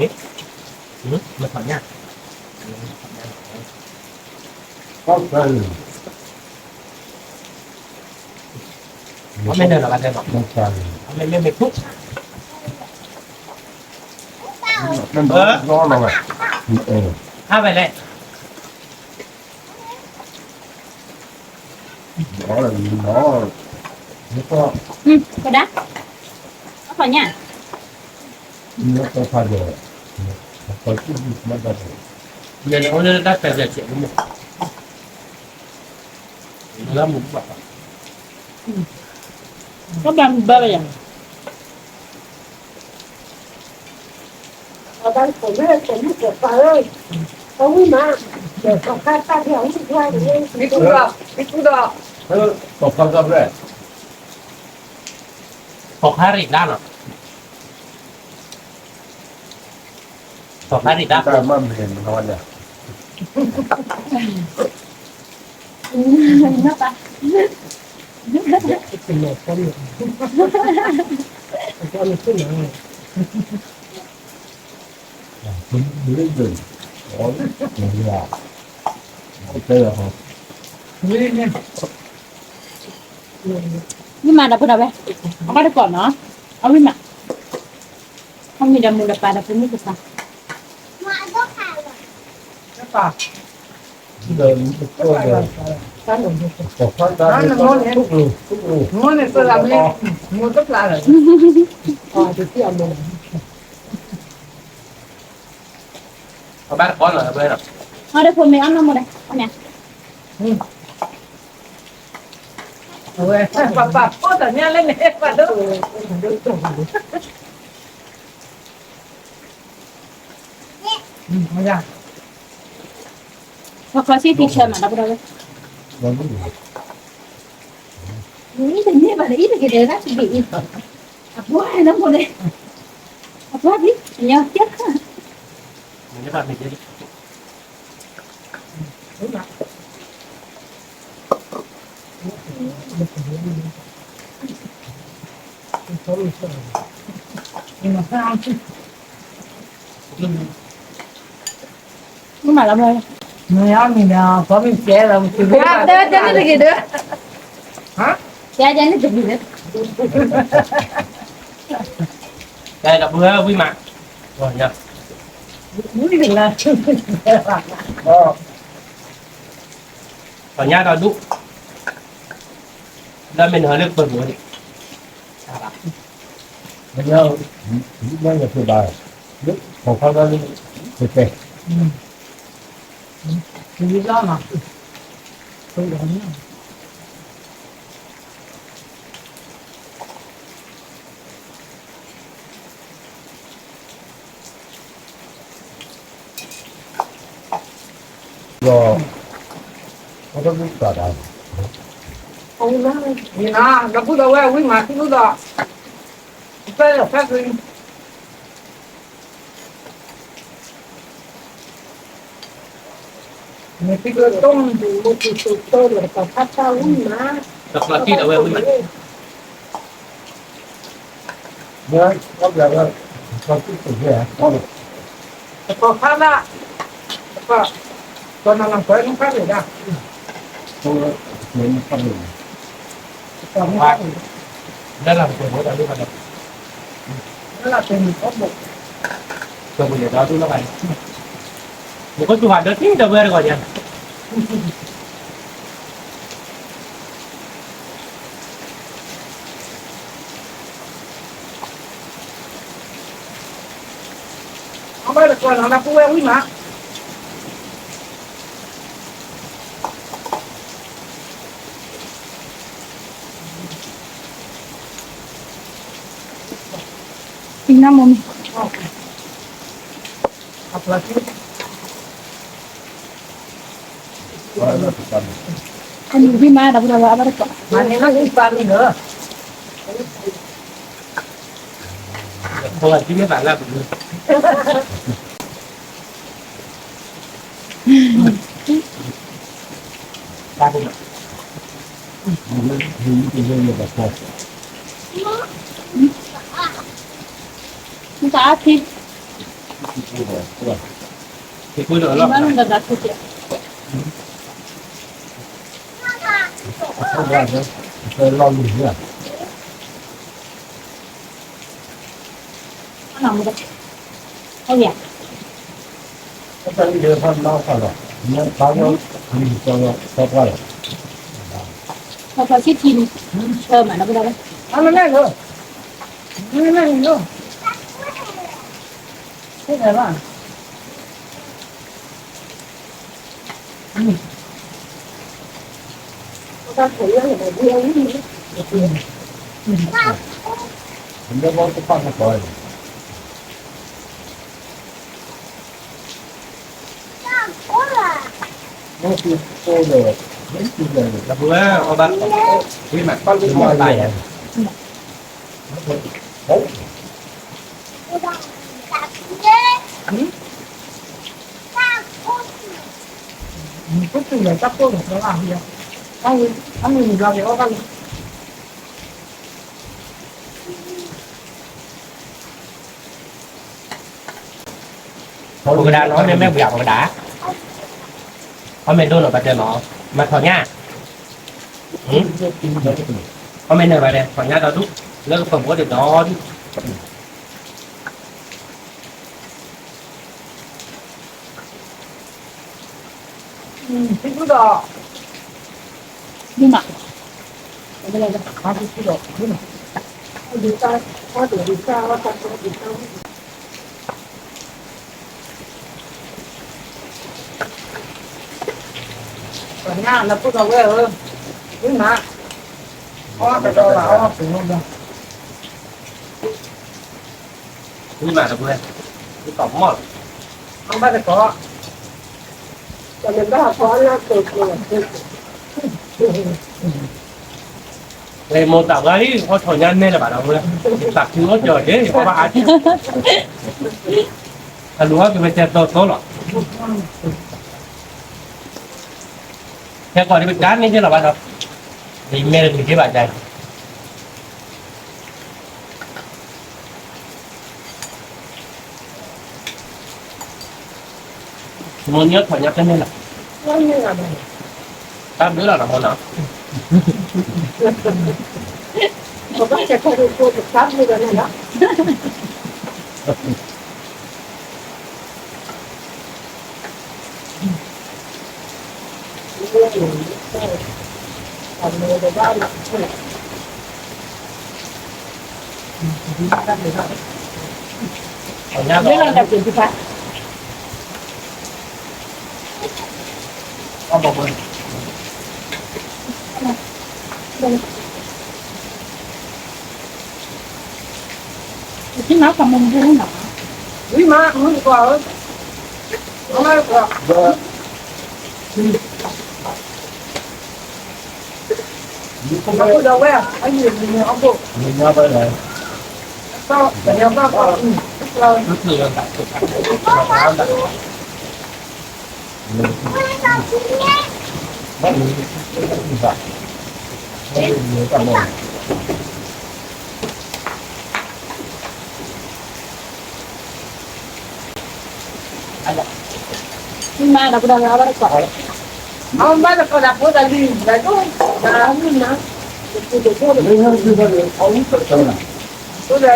မၤထီၣ်ညၣ်, မ့ၢ်နၢၤလီၤဘၣ်တဲဘၣ်, မ့ၢ်မ့ၢ်မ့ၢ်ထူၣ်, ဟါဝဲလဲၣ် ကဒၣ်, အီၣ်ခီညၣ်, မ့ၢ်အီၣ်ခီညၣ်, န့ၣ်အိၣ်လၢတၢ်ကဲးစဲးစဲးမ့ၢ် လၢမူဘၣ် ကဘၣ်မူဘၣ်ယၤ အဘၣ်ကိးလၢကိးမုၣ်ကိးပၢ်ဧၢ, အဝံၣ်မး, ဒီးကိးခါတၢ်ဖဲအဝံၣ်ဖျါန့ၣ်, မ့ၢ်ကူဒီး, မ့ၢ်ကူဒီး, ကိးခါတၢ်ဖဲ, ကိးခါရံၣ်တၢ်နီၤ, ကိးခါရံၣ်တၢ်, တၢ်မ့ၢ်မ့ၢ်နီၤ, ဝံၣ်မးဒီပုၢ်ဒီဝဲၢ်, အဘၣ်တကိးနီၤ, အဝံၣ်မး, အမံၤဒီးမူဒီးပၢ်ဒီးဖိမုၣ်ကစၢ် မိၢ်န့ၣ်, မိၢ်န့ၣ် မိၢ်တဖျါလီၤ, အဘၣ်တကိးလီၤ, အဝဲဒီး, အီၣ်ဒီးဖိမ့ၢ်အီၣ်နီၢ်မိၢ်ဒီး, အီၣ်မ့ၢ်, အဝဲ, ပၢ်ပၢ်ဖိတၢ်ညါလၢန့ၣ်, ပၢ်ဒိၣ် ခီခီဆံၣ်ထံဆၢမး ဒီပုၢ်ဒီဝဲၢ်, အံၤတန့ၢ်ဘၣ်ဒီး အံၤတက့ၤဒီး တၢ်တဘ့ၣ်အံၤ, အပှၢ်နီၢ်မိၢ်န့ၣ်, အပှၢ်ဒ်, အညီကဲ, မ့ၢ်မၤလီၤမ့ၢ်, မ့ၢ်အီၣ်မ့ၢ်ဒီး ပှၤမ့ၢ်ကဲလီၤ မ့ၢ်ကဲ, ကဲန့ၣ်တဂ့ၤဒီး, ကဲန့ၣ်တဂ့ၤဒီး, ကဲဒီပုၢ်ဝဲၢ်ဝံၣ်မး, ဝံၣ်လၢ, ပှၤညါဒီးဒူၣ်, လၢမ့ၢ်နဟၢလၢပၢၤပူၤန့ၣ်, မ့ၢ်, မ့ၢ်ယဖုဘၣ်, လၢ, ခီခီလၢ, တဲ, လီၤနီၤ, ဒီး, အတၢ်ဘုၣ်တၢ်ဒါ, မ့ၢ်နီၤ ဒီပုၢ်ဒီဝဲၢ်ဝံၣ်မးထံၣ်လူၢ်ဒီး, အဖျၢၣ်ဖျၢၣ်က့ၤ မ့ၢ်ထံၣ်ကတိၢ်, မ့ၢ်ထံၣ်ကတိၢ်လၢတၢ်ဖးတၢ်ဝံၣ်မး, တၢ်ဖျၢၣ်ထံၣ်ဒီးဝဲဝံၣ်မး, တၢ်ဖျၢၣ်, တၢ်ဖျၢၣ်, တၢ်ဖျၢၣ်, တၢ်ဖျၢၣ်, လၢလၢပှဲၤမ့ၢ်တၢ်ဒိၣ်ဘၣ်ဒီး, လၢလၢပှဲၤမ့ၢ်တၢ်ဒိၣ်ဘၣ်, ပကတူၢ်ဘၣ်ဒီးထံၣ်ဒီးဝဲတဂီၢ်ညါ အဘၣ်တကိးနီၤ လၢပုၢ်ဝဲၢ်ဝံၣ်မး သံနါမိၢ်မံၤ, အနံၤဒံးမး ဒီပုၢ်ဒီဝဲၢ် အဘၣ်တကိး, မၤန့ၢ်လီၤ သံပာ်မံၤလၢ မတၤအါထံ, မတၤထံကဲး ခီခီဆံၣ်ထံ, ဆၢမး ဒီပုၢ်ဒီဝဲၢ်, အမ့ၢ်လဲၣ်လၢ, မ့ၢ်လဲၣ်လၢ, ဆ့ၣ်နီၤဘၣ်, ပကဒါနီၤ မ့ၢ်မ့ၢ်ပှၤပကဒါ, အီၣ်မ့ၢ်ဒိၣ်နီၤ ပတဲနီၤ, မၤထီၣ်ညၣ်, အီၣ်မ့ၢ်နၢၤဘၣ်ဒီး ထီၣ်ညၣ်ဒီဒူၣ်, လၢကပၢၤဘိဒ်ဒီဒူၣ် နပူၤဒီးဝဲၢ်ဧၢ, ဝံၤမး, အီၣ်တဒီးဘၣ်အီၣ်ပူၤလီၤ, ဝံၤမးတပူၤ, ဝံၤကီၢ်မီၢ်လီၤ, အီၣ်ဘၣ်တကိး, တမ့ၢ်ဘၣ်ဟီၣ်ခီအလၢပှဲၤပှဲၤ လၢမိၢ်သးဝါလံ အီၣ်ထီၣ်ညါနဲလၢၤဘၣ်ဒီးဝဲ, သးခုအိၣ်ကၠီၤက့ၤ အီၣ်ဘၣ်အါ, အလူၤအီၣ်က့ၤဝဲကဲသိသိလီၤ, ဟဲကီးဒ်ပတၢ်န့ၢ်က့ၤလီၤဘၣ်ဒီး, ဒ်မဲာ်တဂ့ၤက့ၤဘၣ်ကါ, မိၢ်ညီထီၣ်ညါတန့ၢ်လီၤ, တၢ်ဘျုးလီၤနီၤမိၢ်နီၤ, ပဘၣ်ကဲထီၣ်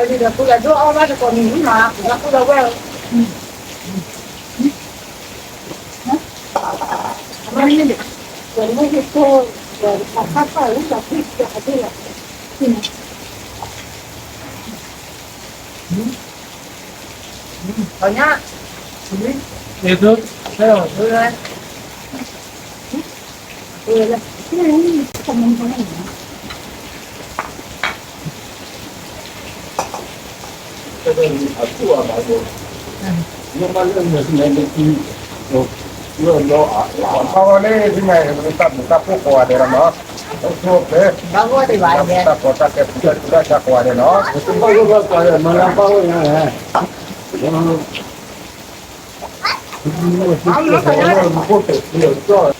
ဒ်ဖိတၢ်ဘျုးလီၤန့ၣ်လီၤ. မ့ၢ်မးဒီး ပဒီးအီၣ်ဘၣ်တကိး, အီၣ်ဘၣ်တကိးဒီး ဖိဒီးလံၤဒီးဒိၣ်, ဒီးမ့ၢ်မး, ဖိဒီးလံၤဒီးဖိဒီးဒိၣ် အီၣ်ဘၣ်တကိးန့ၣ်မး, ဒီးဖိဒီးဝဲၢ် အီၤန့ၣ် တၢ်မုာ်တၢ်ဖိကိးဂၤဒဲးလီၤနီၤ, အိၣ်ဆူၣ်အိၣ်ချ့, တၢ်ကီတၢ်ခဲ ပူၤတၢ်စူၤတၢ်ဆါကိးဂၤဒဲးနီၤ,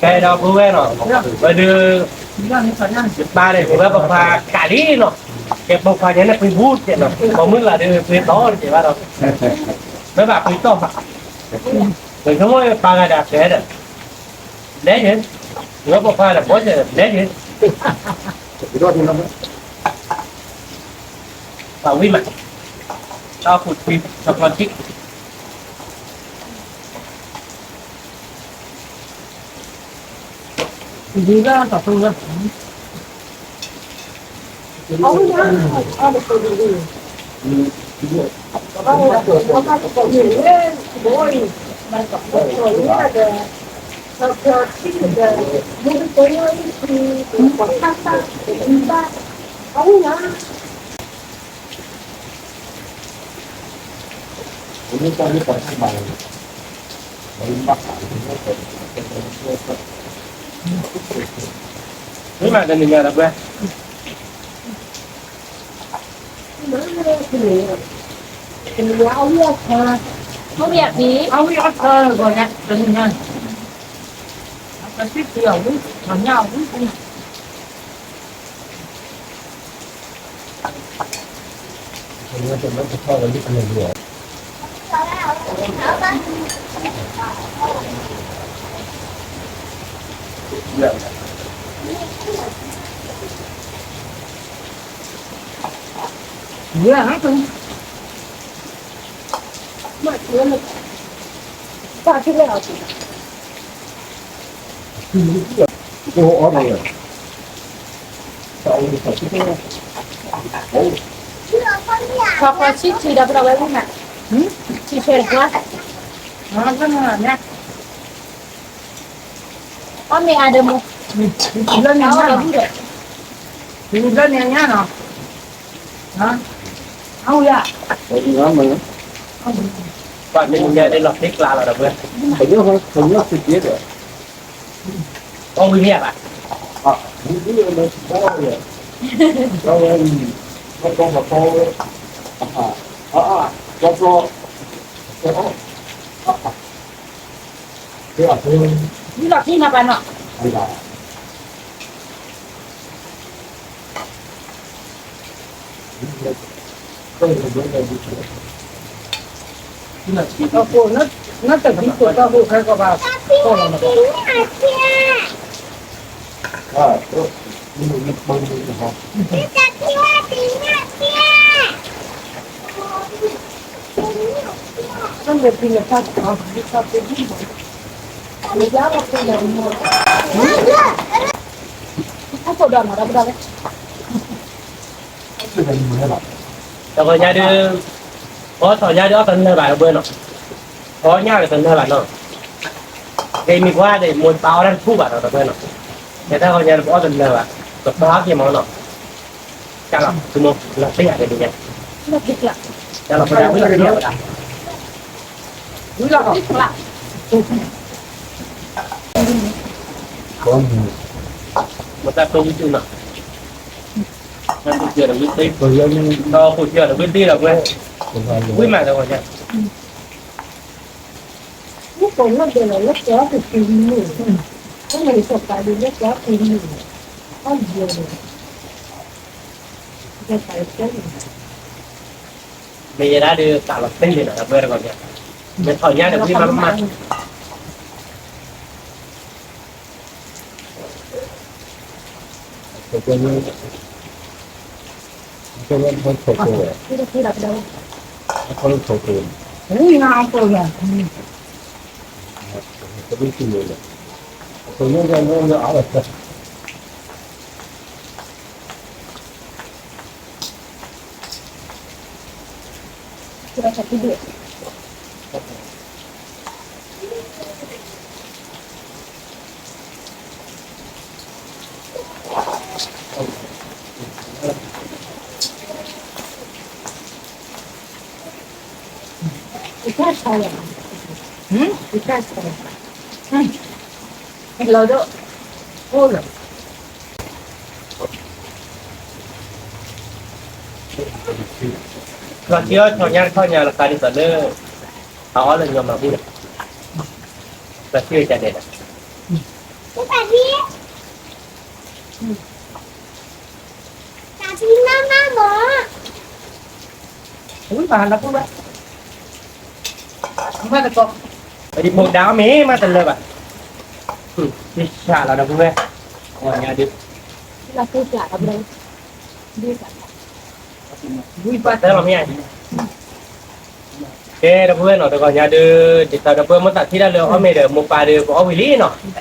ကဲဒီးပုၢ်ဝဲၢ်နီၤ, ဝဲဒုး, ယပၢ်န့ၣ် ပဝဲပပှၤကးလံနီၤ, ကဲပိာ်ခွါညါန့ၣ် ပှ့ၤဘူးတကဲးနီၤ, ပိာ်မုၣ်လၢ်ဒီး ပှ့ၤတီတကဲးဘၣ်ဒီး, မ့ၢ်ဘၣ်ပှ့ၤတီၣ်ဘၣ်, ပဆိကမိၣ်ပၢ်ဂၤဒၣ်ကဲဒီး, လဲၤယဲ, ပဝဲပိာ်ခွါဒီး ဘီယဲ, လဲၤယဲ, ပှၤဝံၣ်မး, တၢ်အိၣ်ဖှိၣ်ထံ စီၤဖျီထံ ဒ်လၢတၢ်သူဝဲ, အဝဲဒၣ်, အတကိးဒ်, ဘၣ်တကိးန့ၣ်, ဘိအံၤ, ဘၣ်တကိးန့ၣ်, မ့ၢ်မးတနံၤညါဒီးပှဲၤ အဝံအီၣ်ဆၢ, အဝံအီၣ်ဆၢဂီၤညါတနံၤညါ, ပစံးထံအဝံ, ဂီၤညါအဝံ, ပှၤစံးထံဒီးပဒီပုၢ်ဝဲၢ်, ထံဆဲးတပှၢ်, အီၣ်မ့ၤအါဒီးမိၢ်, လၢညါညါနီၤ, လၢညါညါနီၤ, အဝံယၤ, ပှၤမ့ၢ်ညါဒ်လီၤသ့ကျးလီၤဒီးပှဲၤ, အီၣ်ဝံမ့ၢ်ယၤဘၣ်, ဝံလီၤသ့နၤပၢ်နီၤ. အဃိ နတသံကွၢ်တၢ်အိၣ်ဖဲကီၢ်ဘၣ်, ကီၢ်လီၤနဘၣ်. တဂီၤညါဒုး, အီၣ်ထီၣ်ညါဒုးအီၣ်တနၢၤဘၣ်တဘျီနီၤ, အီၣ်ညၣ်ဒီးတနၢၤဘၣ်နီၤ, ကဲမ့ၢ်ကွၢ်ဒီး မိၢ်ပၢ်အီၣ်တၢ်တဖူဘၣ်ဒီးတဘျီနီၤ, ကဲတၢ်ဂီၤညါဒုးပအီၣ်တနၢၤဘၣ်, ပပၢ်အီၣ်က့ၤမးနီၤ, ကလီၤ, သုမိၢ်လီၤတ့ၢ်ယၤဒ်န့ၣ်ညါ, ကလီၤပှၤဒၣ်ဝံလီၤတ့ၢ်ဝဲဒၣ်, ဝံလီၤ, မတၤဖိဝံတုနီၤ, ဖိစၢၤဒီးဝံတ့ၢ်, ဖိစၢၤဒီးဝံတ့ၢ်ဒီးပှဲၤ, ဝံမးတဂီၤညါ မ့ၢ်ယဲဒၣ်ဒုး သးလီၤသ့န့ၣ်နီၤ ဒီပုၢ်ဝဲၢ်တဂီၤညါ, မ့ၢ်ထီၣ်ညါဒီးဝံမးမး လီၤဒိၣ်, အိၣ်လီၤ, လီၤထံအီၣ်ထီၣ်ညါထီၣ်ညါလီၤခါဒ်သိးလၢ အအီၣ်လၢညီမၤဘူၣ်န့ၣ်, လီၤထံဝဲကဒဲးဒီး ဝံၤဘၣ်လၢပူၤဘၣ်, မ့ၢ်တကိး, ပဒံဖိကဒါအီၣ်မ့ၤမးတလၢဘၣ်, တဆးလီၤဒီပုၢ်ဝဲၢ်, အဝဲညါဒုး, ဝံၤဘၣ်တၢ်လီၤမ့ၢ်ဧါ, ကဲဒီပုၢ်ဝဲၢ်နီၤ တဂီၤညါဒုး, ဒ်သိးဒီပုၢ်ဝဲၢ်မိၢ်သးထံၣ်တၢ်လၢအီၣ်မ့ၤဒီး မိၢ်ပၢ်ဒုး ပအီၣ်ဝံၤလံနီၤ,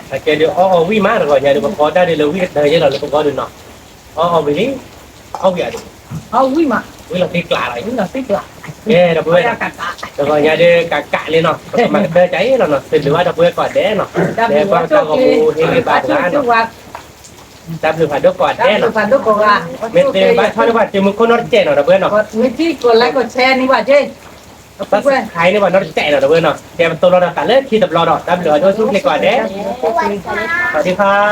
အကဲဒုးအီၣ်အီၣ်ဝံၤမး တဂီၤညါဒုး ပကိးတၢ်ဒုးလၢဝံၣ်ကတၢၢ်ယဲလီၤလၢပဂီၢ်ဒုးနီၤ, အီၣ်အီၣ်ဝံၤလံ, အီၣ်ဝံၤဧါဒုး, အီၣ်ဝံၤမး, ဝံၤလီၤသ့ကျးလီၤ, ဝံၤလီၤသ့ကျး ကဲ ဒီပုၢ်ဝဲၢ်နီၤ, တဂီၤညါဒုးကးကးလံနီၤ, ပကမၤကတၢၢ်ကါအံၤလီၤနီၤ, သုးဒုးဘၣ်ဒီပုၢ်ဝဲၢ်ကိးဂၤဒဲးနီၤ, လၢပှၤတၢ်ဂီၤပူၤဟ့ၣ်ဂံၢ်ဘါပှၤနီၤ, တၢ်ဘျုးဖးဒိၣ်ကိးဂၤဒဲးနီၤ, မ့ၢ်သုဘၣ်ဆီၣ်န့ၢ်ပှၤတံၤမူခိၣ်နီတစဲးနီၤ ဒီပုၢ်ဝဲၢ်နီၤ, မ့ၢ်ထံၣ်ကိးလဲၣ်ကိးဆဲန့ၢ်ပှၤက့ subscribe န့ၢ်ပှၤနီတစဲးနီၤ ဒီပုၢ်ဝဲၢ်နီၤ, ကဲပတိၢ်လီၤဒီးသးလၢခံတဘျီဒီး တၢ်ဘျုးဖးဒိၣ်ဆူၣ်ချ့ကိးဂၤဒဲး, စးထီၣ်